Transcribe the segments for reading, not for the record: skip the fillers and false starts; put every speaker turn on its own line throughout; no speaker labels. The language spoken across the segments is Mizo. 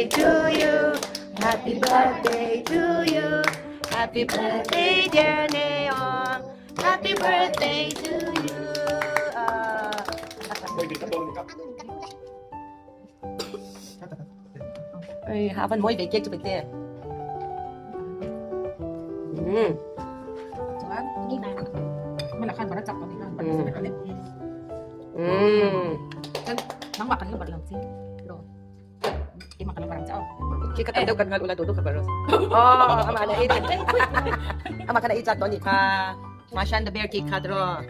birthday to you Happy birthday to you Happy birthday dear Neon Happy birthday to you Ê, hạ văn môi về cake cho mình tê. Ừ. Ừ. Kika daw kan ngal ula dodo ka baros. Oh, ama na iri. Ama kana ijat doni ka. Mashan the bear cake kadro.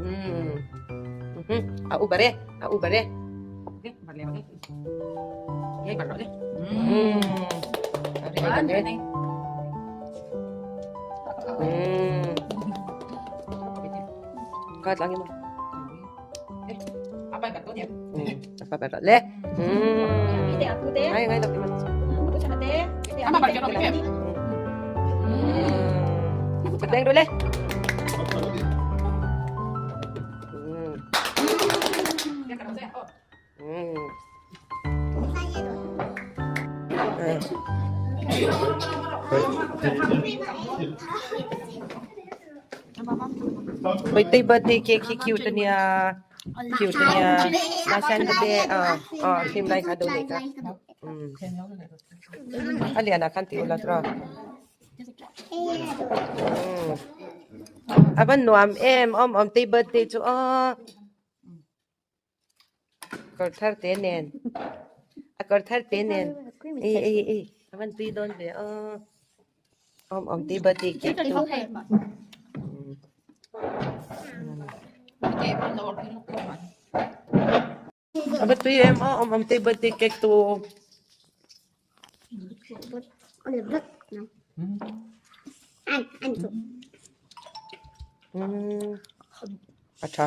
Hmm. Mhm. Au bare, au bare. Hmm. Are bare. Hmm. Kat lang mo. Hmm. Apa bare le? Hmm. Ay, ngay lagi man. Hmm. Pateng dulu. Hmm. Hmm. Birthday birthday cake hi cute ania cute ania masan te a a sim lai kha do le ka um aliana khan ti ula tra um aban nuam em om om te birthday chu a kawr thar te nen a kawr thar te nen e e e avan tui dawn ve a awm awm te birthday cake chu ava tui em a awm awm te birthday cake tu a tha.